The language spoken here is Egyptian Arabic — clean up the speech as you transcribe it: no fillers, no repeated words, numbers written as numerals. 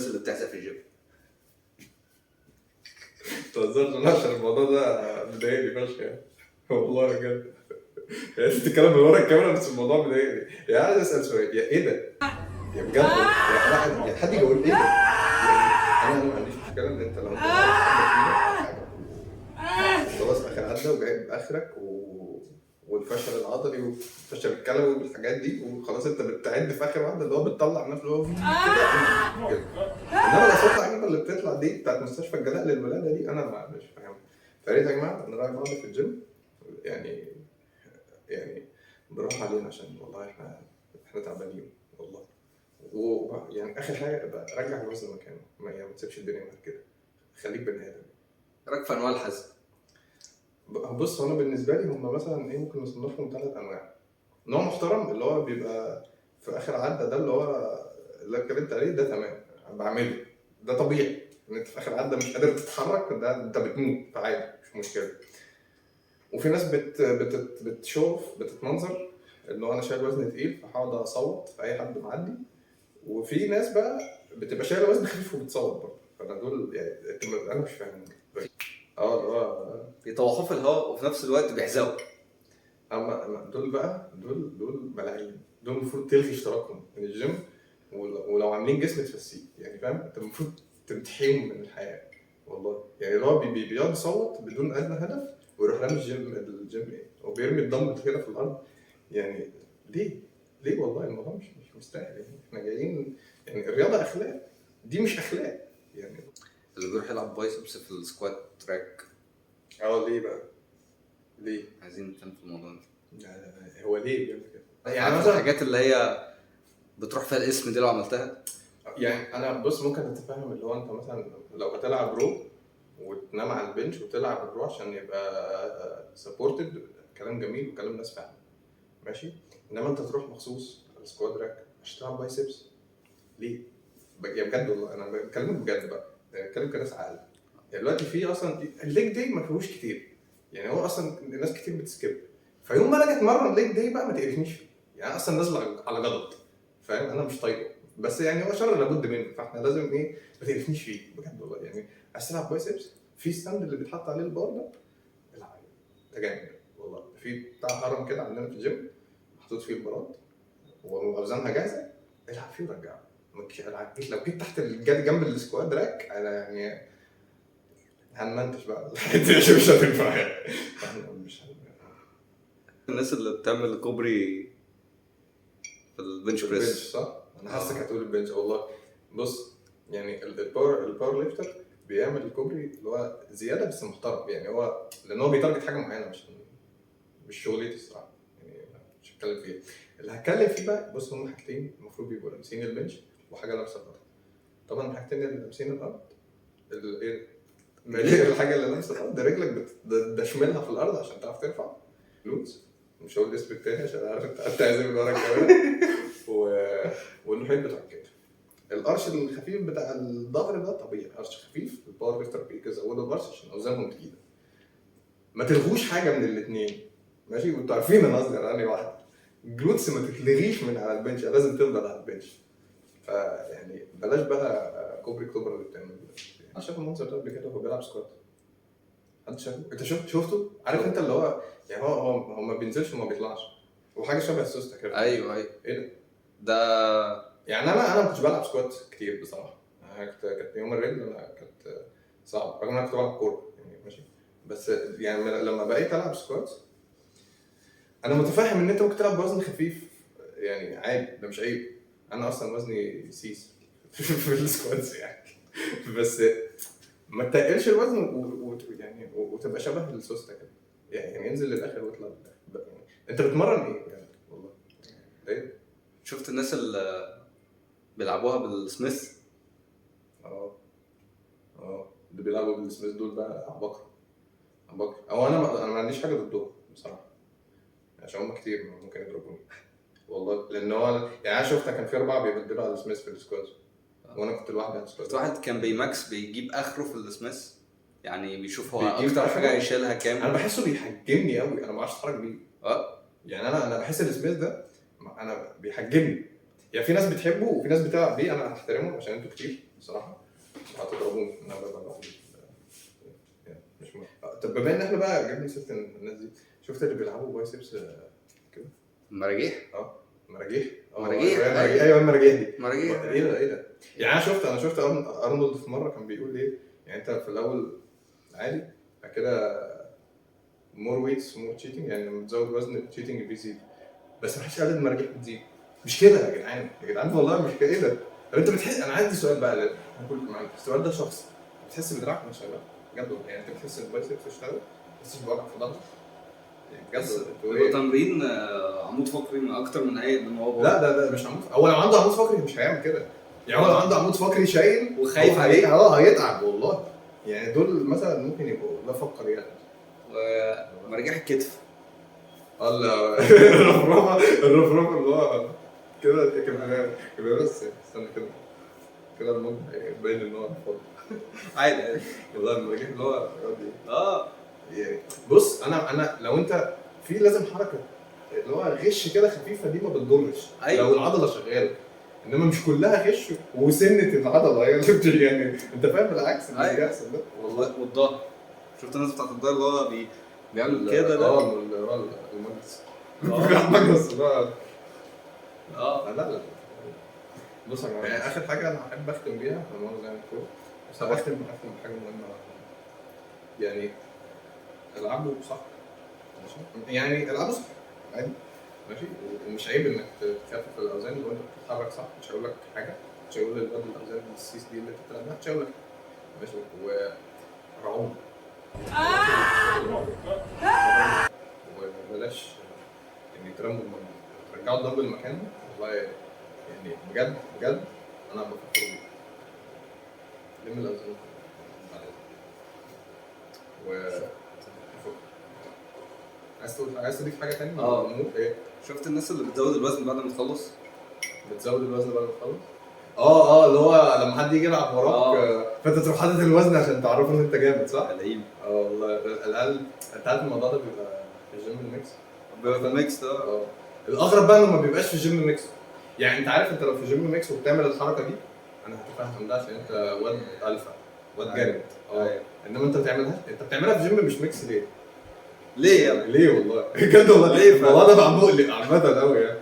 الناس اللي بتحزق في الجيم؟ تهزرش، لا، عشان الموضوع ده مضايقني فشخ يعني، والله بجد. يعني انت بتتكلم من ورا الكاميرا بس الموضوع مضايقني. يعني عايز اسال سؤال، يا ايه ده؟ يا بجد يعني انا، يعني حد يقول ايه ده؟ يعني انا ما عنديش مشكلة ان انت لو انت بتلعب عده تقيلة او حاجة خلاص اخر عده وجايب اخرك والفشل العضلي والفشل الكلوي والحاجات دي، وخلاص انت بتعد في اخر واحدة اللي هو بتطلع نفسه اللي هو كده، انا ما عنديش مشكلة. انما الاصوات العجيبة اللي بتطلع دي بتاعت مستشفى الجلاء للولاده دي انا ما مش فاهمها. فيا ريت يا جماعة نراعي بعض في الجيم، يعني بالراحة علينا، عشان والله احنا تعبانين والله. ويعني اخر حاجة ابقى رجع الوزن مكانه، ما تسيبش الدنيا بعد كده، خليك بني ادم. رايك في انواع الحزق؟ بص، انا بالنسبة لي هم مثلا ايه، ممكن نصنفهم ثلاث انواع. نوع محترم اللي هو بيبقى في اخر عده، ده اللي هو اللي اتكلمت عليه ده، تمام بعمله، ده طبيعي ان انت في اخر عده مش قادر تتحرك، ده انت بتموت فعادي مش مشكلة. وفي ناس بت بت بتشوف بتتمنظر ان هو انا شايل وزن تقيل فهقعد اصوت في اي حد معدي. وفي ناس بقى بتبقى شايله وزن خفيف وبتصوت برضه، فانا دول يعني انا مش فاهم. اللي هو بيطوحوه في الهواء وفي نفس الوقت بيحزقوا. اما دول بقى، دول ملاعين، دول المفروض تلغي اشتراكهم من الجيم، ولو عاملين جسم تفسيه يعني، فاهم؟ انت المفروض تمتحيهم من الحياة والله. يعني اللي هو بيقعد يصوت بدون ادنى هدف ويروح رامي الجيم ايه، وبيرمي الدمبل كده في الارض. يعني ليه؟ ليه والله الموضوع مش مستاهل. يعني احنا جايين، يعني الرياضة اخلاق، دي مش اخلاق يعني. اللي بيروح يلعب biceps في ال squat rack. ليه بقى؟ ليه؟ عايزين نتكلم في الموضوع ده. لا، هو ليه بيعمل كده؟ يعني مثلا الحاجات اللي هي بتروح فيها الاسم دي لو عملتها. يعني انا بص ممكن اتفهم اللي هو انت مثلا لو هتلعب row وتنام على ال bench وتلعب ال row عشان يبقى supported، كلام جميل وكلام ناس فاهمه ماشي. انما انت تروح مخصوص على squat rack عشان تلعب biceps ليه؟ يا بجد والله انا بكلمك بجد بقى، يعني بتكلم كناس عاقلة. يعني دلوقتي في اصلا ال leg day ما فيهوش كتير، يعني هو اصلا الناس كتير بت skip، فيوم ما انا اجي اتمرن leg day بقى ما تقرفنيش فيه. يعني اصلا نازل على غلط، فاهم؟ انا مش طايقة، بس يعني هو شر لابد منه، فاحنا لازم ايه، ما تقرفنيش فيه بجد والله. يعني عايز تلعب biceps في stand اللي بيتحط عليه البار ده، العب ده جامد والله. في بتاع هرم كده عندنا في الجيم محطوط فيه البارات واوزانها جاهزة، العب فيه ورجعه. لو جيت تحت جنب ال squat rack انا يعني هنمنتش بقى الحتة دي مش هتنفع يعني. مش الناس اللي بتعمل كوبري في ال bench ال bench press. صح؟ انا حاسسك هتقول ال bench والله. بص يعني ال power lifter بيعمل الكوبري اللي هو زيادة بس محترم، يعني هو لان هو بي target حاجة معينة، مش شغلتي الصراحة يعني، مش هتكلم فيها. اللي هتكلم فيه بقى، بص هم حاجتين المفروض بيبقوا لامسين ال bench وحاجه لامسه الارض. طبعا الحاجتين اللي لامسين الارض ايه؟ الحاجة اللي لامسه الارض رجلك بتدشملها في الارض عشان تعرف ترفع glutes، مش هقول اسم التاني عشان عارف انت عايز من ورا الكاميرا. والنحيل بتاع الكتف. ال arch الخفيف بتاع الظهر ده طبيعي، arch خفيف، ال power lifter بيزودوا ال arch عشان اوزانهم تقيلة. ما تلغوش حاجة من الاثنين ماشي، وانتوا عارفين انا قصدي على انهي واحدة. ال glutes ما تتلغيش من على ال bench، لازم تفضل على ال bench. فيعني بلاش بقى كوبري اكتوبر اللي بتعمله ده. انا شايف المنظر ده قبل كده وهو بيلعب squat، حد شافه؟ انت شفته؟ عارف انت اللي هو يعني هو ما بينزلش وما بيطلعش، وحاجه شبه السوسته كده. ايوه ايوه. ايه ده؟ ده يعني انا ما كنتش بلعب squat كتير بصراحة، انا كانت يوم الرجل انا كانت صعب، رغم ان انا كنت بلعب كورة يعني ماشي، بس يعني لما بقيت العب squat انا متفهم ان انت ممكن تلعب بوزن خفيف يعني عادي، ده مش عيب، انا اصلا وزني سيس في ال squats يعني، بس ما تقلش الوزن يعني وتبقى شبه السوسته كده يعني، انزل للاخر واطلع للاخر. يعني انت بتمرن ايه يعني والله؟ ايه؟ شفت الناس اللي بيلعبوها بالسميث؟ اللي بيلعبوا بالسميث دول بقى عباقرة عباقرة. او انا ما عنديش حاجة ضدهم بصراحة، عشان هم كتير ممكن يضربوني والله، لان هو يعني انا شفت كان في 4 بيبدلوا على السميث في ال squat، وانا كنت لوحدي على ال squat. واحد كان بي max بيجيب اخره في السميث، يعني بيشوف هو اكتر حاجة يشيلها كام. انا بحسه بيحجمني قوي، انا ما بعرفش اتحرك بيه. يعني انا بحس السميث ده انا بيحجمني. يعني في ناس بتحبه وفي ناس بتلعب بيه، انا هحترمه عشان انتوا كتير بصراحة هتضربوني ان انا بلعب بيه. يعني مش مهم. طب بما ان احنا بقى جبنا سيره الناس دي، شفت اللي بيلعبوا biceps كده؟ مراجيح. مراجيح. مراجيح. ايوه ايوه المراجيح دي. مراجيح. ايه ده ايه ده؟ يعني انا شفت ارنولد في مرة كان بيقول ايه، يعني انت في الاول عادي، بعد كده more weights more cheating، يعني لما تزود وزن ال cheating بيزيد، بس ما حدش قال المراجيح بتزيد. مش كده يا جدعان، يا جدعان والله مش كده. ايه ده؟ طب انت بتحس، انا عندي سؤال بقى، السؤال ده شخصي، بتحس بدراعك مش شغال بجد والله؟ يعني انت بتحس ان ال biceps اشتغل؟ ما بتحسش بوجع في ظهرك؟ يعني بجد انتوا بيبقى ايه؟ تمرين عمود فقري من اكتر من اي من هو. لا ده مش عمود، هو لو عنده عمود فقري مش هيعمل كده، يعني هو لو عنده عمود فقري شايل وخايف عليه. هيتعب والله. يعني دول مثلا ممكن يبقوا لا فقر يعني. ومراجيح الكتف. الرفرفه الرفرفه اللي هو كده كده، بس استنى كده كده المج باين ان هو فاضي. عادي عادي والله المراجيح اللي هو يقعد يعني بص، انا لو انت في لازم حركة اللي هو غش كده خفيفة دي ما بتضرش. أيوة. لو العضلة شغالة، انما مش كلها غش وسنة العضلة هي اللي يعني انت فاهم العكس اللي أيوة. بيحصل ده والله. والظهر، شفت الناس بتاعت الظهر اللي هو بيعمل كده ده؟ المجلس المجلس ده. لا لا بص يا جماعة، يعني اخر حاجة انا احب اختم بيها، انا مؤاخذة يعني كورة، بس اختم بحاجة مهمة. يعني العبوا صح، ماشي؟ يعني العبوا صح عادي، ماشي، ومش عيب انك تخفف الاوزان لو انت بتتحرك صح. مش هقول لك حاجة، مش هقول للواد الاوزان السيس دي اللي انت بتلعبها، مش هقول لك، ماشي. ورعوم وبلاش يعني ترموا ترجعوا الدمبل مكانه والله، يعني بجد بجد انا بفكر بيه. لم الاوزان بعد و عايز تقول، عايز تضيف حاجة ثانية؟ ايه؟ شفت الناس اللي بتزود الوزن بعد ما تخلص؟ بتزود الوزن بعد ما تخلص؟ اللي هو لما حد يجي يلعب وراك فانت تروح حاطط الوزن عشان تعرفه ان انت جامد، صح؟ العيب. والله الأقل انت عارف الموضوع ده بيبقى في الجيم ال mix. بيبقى في ال mix ده. الاغرب بقى انه ما بيبقاش في الجيم mix. يعني انت عارف انت لو في جيم mix وبتعمل الحركة دي انا هتفهم ده عشان انت واد الفا، واد جامد. انما انت بتعملها، انت بتعملها في جيم مش mix ليه؟ ليه يعني؟ ليه والله؟ بجد والله ليه؟ الموضوع ده بقى مقلق عامة قوي يعني.